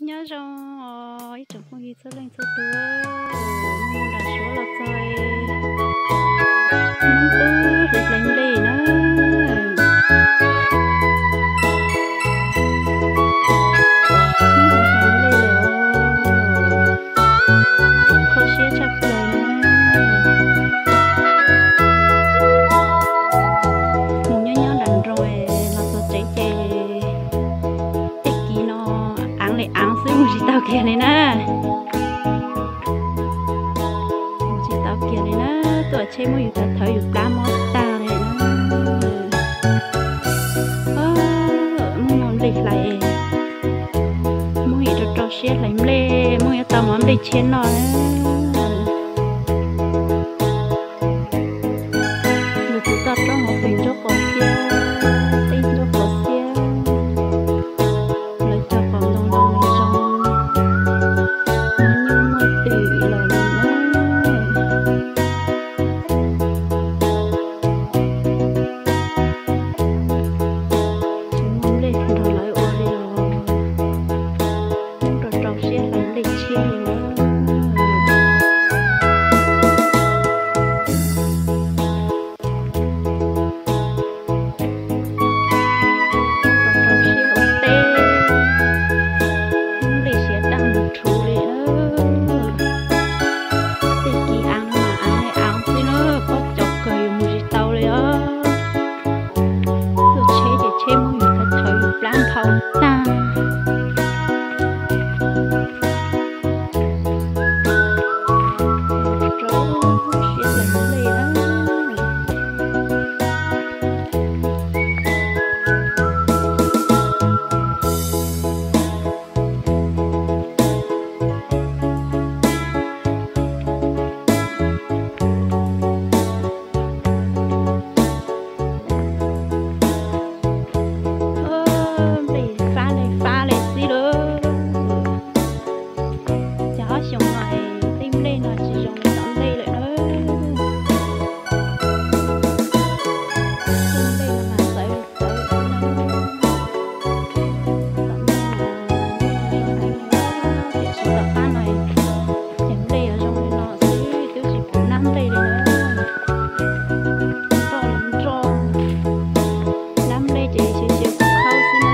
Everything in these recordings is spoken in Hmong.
Nyob zoo os ib tsoom phooj ywg txhua leej txhua tus, hnub no nram Suav los txog, Hmoob twb hlais hlais nplej na. Hmoob hlais hlais nplej lawm os, kho siab tshaj plaws na. Mus nyob nyob nram nroog los txog tsev ces tej kiv no aav li aav xwb, mus tsis tau kiag li na. Mus tsis tau kiag li na, tuaj tsheb muab yus thawv thawv yus plab mob tag li na. Mus noj nplej hlais, Hmoob yeej rau rau siab hlais nplej, Hmoob yuav tau mov nplej tshiab noj na. Lawv tus toj roob hauv pes ntsuab qos xiab, teb ntsuab qos xiab, lawv cog qos ntoo ntoo zoo, muaj nyuj muaj twm los li na. Tsis muaj nplej nrog lawv ua li os, Hmoob rau rau siab hlais nplej tshiab li na. Rau rau siab ua teb, nplej siav daj mus rhuv li. Tej kiv aav no mas aav li aav xwb na, pob cov kawg yus mus tsis tau li os. Tuaj tsheb ces tsheb muab yus thawv thawv yus plab nphau tag. Rau siab hlais nplej na. Nplej fab li fab li xwb lauj. Ces ob xyoos no tej nplej no tsis zoo li tom ntej lawm na. Tej nplej no mas txawv li txawv xwb na. Tom ntej mas tiam sis tom qab no ces nplej yuav zoo li no xwb, twb tsis pum nab nplej li na. Nroj li nroj, nab nplej ces xyaw xyaw khaub khaub xwb na.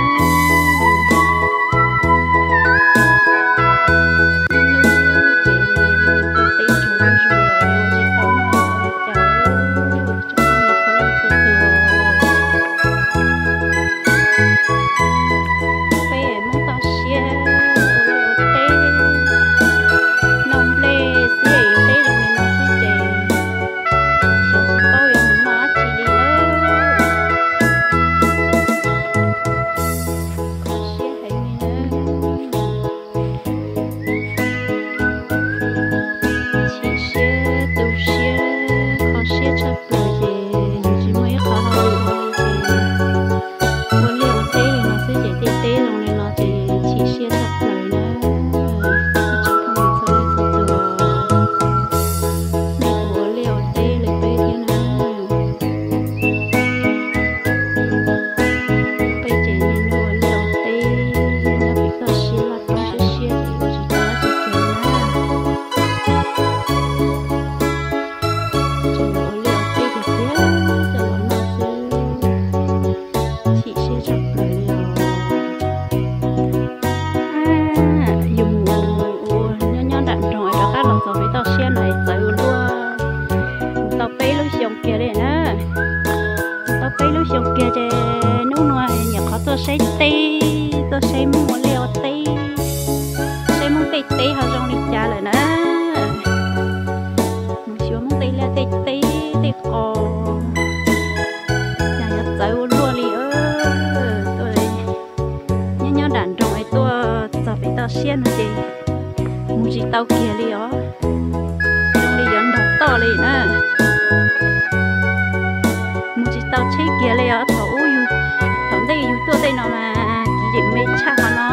Ib hnub ces teb tsuag zuj zus lawm, tsis tau noj li cas. Tsoom phooj ywg txhua leej txhua tus, peb Hmoob toj siab ua liaj ua teb, noj nplej xwb, teb zoo li no xwb ces xyov tsis paub yuav mus noj dab tsi li lawm. Kho siab heev li na. Chim siab tu siab kho siab tshaj plaws ces yus tsis muaj ib qho hauj lwm ua li ces ua liaj ua teb li no xwb ces tej teb zoo li no ces chim siab tshaj plaws na. Ib tsoom phooj ywg txhua leej txhua tus, nej puas ua liaj ua teb li peb thiab na? Peb ces niaj hnub ua liaj ua teb, nyob pem toj siab vaj roob siab siab ces ua tsis tau dab tsi kiag na. Tseem ua liaj ua teb tiag tiag, coj los noj xwb, chim siab tshaj plaws li os. Yus mus ua nyob nyob nram nroog es rov qab los txog pem toj siab no es txawv ua luaj. Mus tau peb lub xyoo kiag li na. Mus tau peb lub xyoo kiag ces hnub no nyuam qhuav tuaj saib teb, tuaj saib Hmoob ua liaj ua teb, saib Hmoob tej teb ho zoo li cas lawm na. Mus xyuas Hmoob tej liaj tej teb tej qos, cas yuav txawv ua luaj li. Tuaj nyob nyob nram nroog es tuaj txog pem toj siab no ces mus tsis tau kiag li os. Zoo li yuav nrog toj li na. Mus tsis tau tsheb kiag li os. Thaum ub, thaum ntej yus tuaj tej no mas kiv yeem me tshaj qhov no,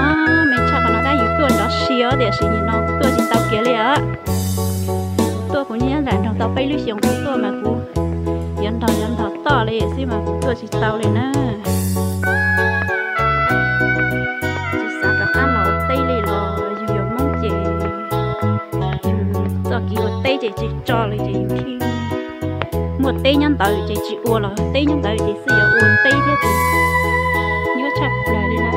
me tshaj qhov no tab yus tuaj nrov si os, tiam sis nim no kuv tuaj tsis tau kiag li os. Kuv tuaj kuv nyob nyob nram nroog tau peb lub xyoos kuv tuaj mas kuv yuav nrog yuav nrog toj li xwb mas kuv tuaj tsis tau li na. Tsis xav rov qab los ua teb li los teb nyob ntawd ces tsis ua los teb nyob ntawd ces xij yuav ua teb thiab ces nyuaj tshaj plaws li na.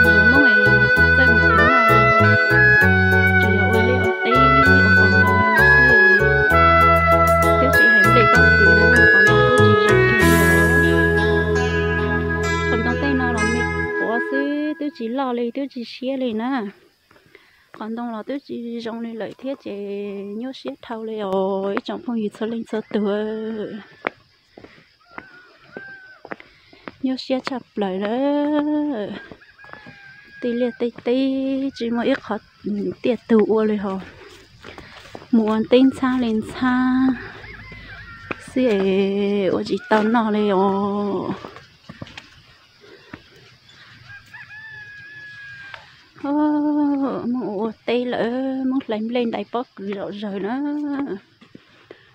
Yus Hmoob es txawj mus txawj noj li, tsuas yog ua liaj ua teb ua qhov ntoo xwb, twb tsis hais nplej pob kws na, qhov ntoo twb tsis zoo kiag li. Qhov ntoo tej no los me quav xwb twb tsis loj li twb tsis siab li na. Qhov ntoo los twb tsis zoo li lawm thiab ces nyuaj siab dhau li os ib tsoom phooj ywg txhua leej txhua tus. Nyuaj siab tshaj plaws lawm. Tej liaj tej teb tsis muaj ib qho tiaj tug ua li hos, mus ua teb ntxhab li ntxhab xwb es ua tsis tau noj li os. Mus ua teb lawm, mus hlais nplej ntais pob kws zom zaws na.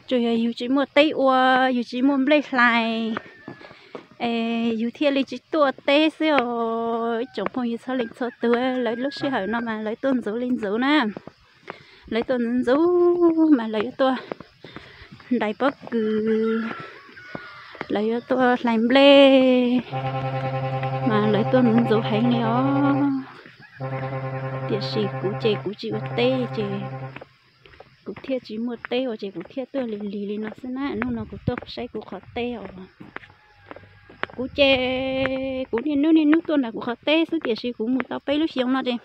Tsuas yog yus tsis muaj teb ua, yus tsis muaj nplej hlais, es yus thiaj li tsis tuaj teb xwb os ib tsoom phooj ywg txhua leej txhua tus. Lawv lub sij hawm no mas lawv tuaj ntxuv li ntxuv na. Lawv tuaj ntxuv ntxuv mas lawv yuav tuaj ntais pob kws, lawv yuav tuaj hlais nplej, mas lawv tuaj ntxuv ntxuv heev li os. Tiam sis kuv ces kuv tsis ua teb ces kuv thiaj tsis muaj teb ua ces kuv thiaj tuaj lig lig li no xwb na. Hnub no kuv tuaj saib kuv qhov teb os. Kuv ces kuv niaj hnub niaj hnub tuaj nram kuv qhov teb xwb tiam sis kuv mus tau peb lub xyoo no ces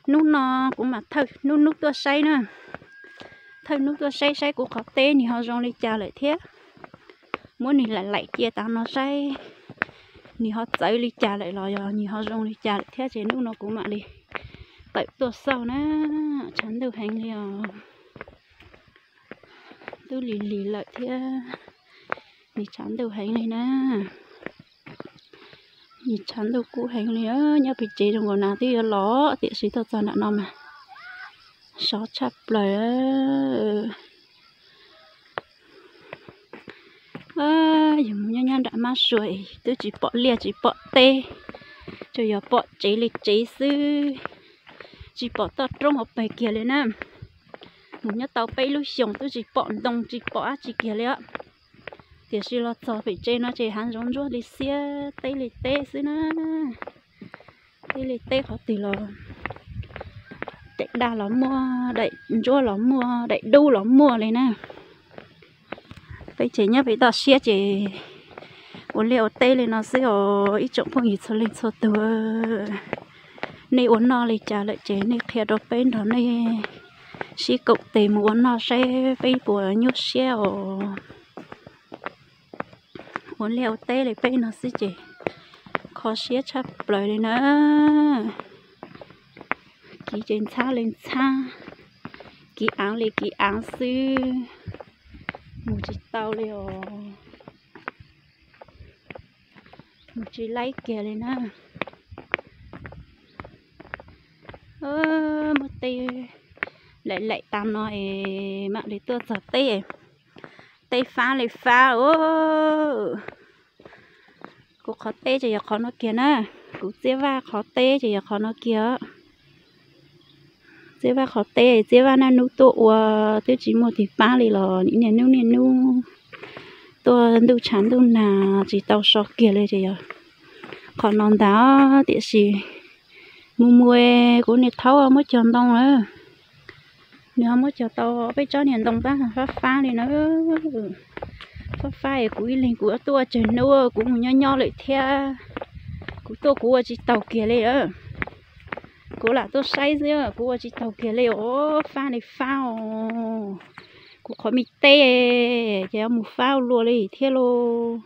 hnub no kuv mam thawj hnub hnub tuaj saib na. Thawj hnub tuaj saib saib kuv qhov teb nws ho zoo li cas lawm thiab. Muab nws laim laim cia tas no saib nws ho txawv li cas lawm los yog nws ho zoo li cas lawm thiab ces hnub no kuv mam li tawm tuaj xauj na. Tshav ntuj heev li os. Twb lig lig lawm thiab. Nws tshav ntuj heev li na. Nws tshav ntuj kub heev li, nyob pem tsev zoo nkaus nas twb yuav los tiam sis tuaj txog nram no mas sov tshaj plaws. Yus mus nyob nyob nram mab sua es twb tsis pom liaj tsis pom teb, tsuas yog pom tsev li tsev xwb, tsis pom toj roob hauv pes kiag li na. Mus nyob tau peb lub xyoos twb tsis pom ntoo tsis pom dab tsi kiag li os. Tiam sis los txog pem tsev no ces hav zoov ntsuab li xiab, teb li teb xwb na. Teb li teb qhov twg los daim daj los muaj, daim ntsuab los muaj, daim dub los muaj li na. Peb ces nyob pem toj siab ces ua liaj ua teb li no xwb os ib tsoom phooj ywg txhua leej txhua tus. Nej ua noj li cas lawm ces nej qhia rau peb nrog nej sib koom tes mus ua noj saib peb puas nyuaj siab os. Ua liaj ua teb li peb no xwb ces kho siab tshaj plaws li na. Kiv ces ntxhab li ntxhab, kiv aav li kiv aav xwb, mus tsis tau li os. Mus tsis laib kiag li na. Muab teb laim laim tas no es mam li tuaj txog teb. Teb fab li fab os. Kuv qhov teb ces yog qhov no kiag na. Kuv txiab vaj qhov teb ces yog qhov no kiag. Txiab vaj qhov teb, txiab vaj naj nub tuaj ua twb tsis muaj tig pab li los niaj hnub niaj hnub tuaj ntuj tshav ntuj nag tsis tau so kiag li ces yog qhov no ntag. Tiam sis mus mus kuv niam thaub muab cog ntoo na. Nws ho muab cog tau peb tsob niag ntoo tab fab fab li na. Fab fab es kuv ib leeg kuv tuaj tsawg hnub kuv mus nyob nyob lawm thiab. Kuv tuaj kuv ua tsis taus kiag li. Kuv lam tuaj saib xwb kuv ua tsis taus kiag li os, fab li fab os. Kuv qhov me teb ces yuav mus fab ua luaj li thiab lauj.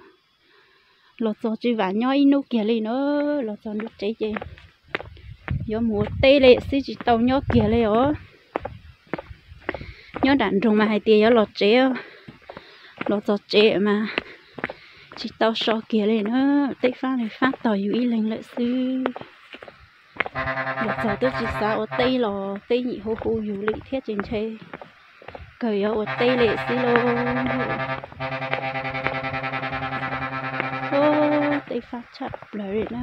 Los txog tsis vam nyob ib hnub kiag li na, los txog nruab tsev ces yuav mus ua teb li xwb tsis tau nyob kiag li os. Nyob nram nroog mas hais tias yuav los tsev, los txog tsev mas tsis tau so kiag li na, teb fab li fab tos yus ib leeg lawm xwb. Los txog twb tsis xav ua teb los teb yim hu hu yus li thiab ces ntshe kawg yuav ua teb li xwb lauj. Teb fab tshaj plaws li na.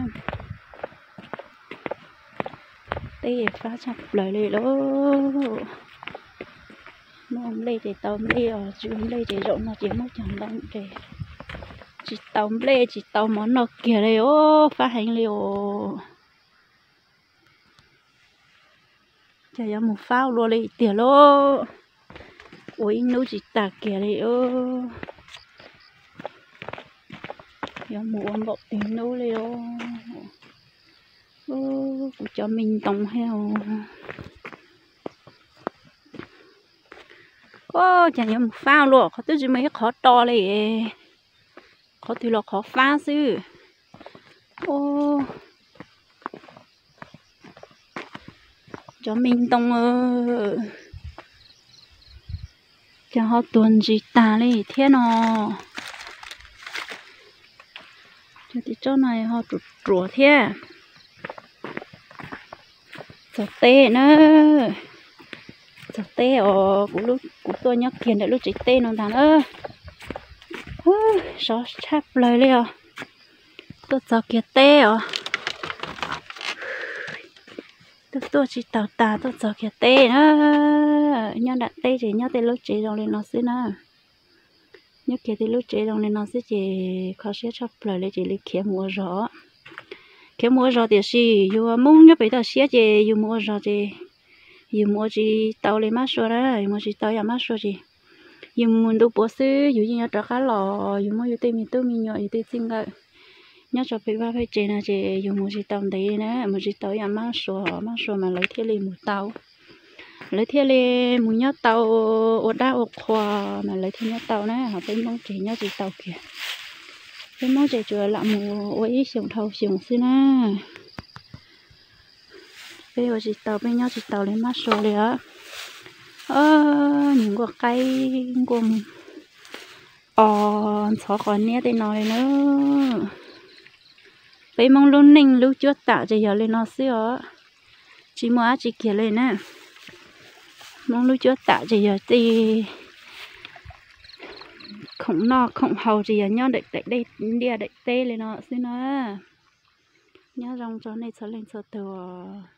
Teb fab tshaj plaws li lauj. Noj nplej ces tau nplej os, tsis ua nplej ces zaum no ces muab cog ntoo ces tsis tau nplej tsis tau mov noj kiag li os, fab heev li os. Ces yuav mus fab ua luaj li tiag lauj, ua ib hnub tsis tas kiag li os. Yuav mus ua npaum twg hnub li os. Kuv cov me ntoo thiab. Ces yuav mus fab ua luaj, qhov twg tsis muaj ib qhov do li. Qhov twg los qhov fab xwb. Cov me ntoo ces ho tuag ntsis tag li thiab no. Cov tim tsob no ho ruam ruam thiab. Txog teb na, txog teb os, kuv tuaj nyob kiag ntawm lub tsev teb no ntag na. Sov tshaj plaws li os. Tuaj txog kiag teb os. Tuaj tuaj tsis taus tas tuaj txog kiag teb na. Nyob nram teb ces nyob tej lub tsev zoo li no xwb na. Nyob kiag tej lub tsev zoo li no xwb ces kho siab tshaj plaws li ces li khiav mus ua zog. Khiav mus ua zog tiam sis yus Hmoob nyob pem toj siab ces yus mus ua zog ces yus mus ua tsis tau li mab sua na, yus mus tsis tau yam mab sua ces yus mus ntu puav xwb yus yeej yuav rov qab los, yus muab yus tej me tub me nyuam yus tej txij nkawm nyob rau pem vaj pem tsev no ces yus mus tsis tau ntev na, mus tsis tau yam mab sua, mab sua mas lawv thiaj li mus tau, lawv thiaj li mus nyob tau ua dab ua qhua mas lawv thiaj nyob tau na, ho peb Hmoob ces nyob tsis tau kiag. Peb Hmoob ces tsuas lam mus ua ib xyoos dhau xyoos xwb na. Peb ua tsis tau, peb nyob tsis tau li mab sua li os. Nws nkuaj qaib nkuaj os, ntxhov qos niab tej no li na. Peb Hmoob lub neej lub cuab tam ces yog li no xwb os, tsis muaj dab tsi kiag li na. Hmoob lub cuab tam ces yog tej khoom noj khoom haus ces yog nyob ntawm daim dej ntiaj daim teb li no xwb na. Nyob zoo rau nej txhua leej txhua tus os.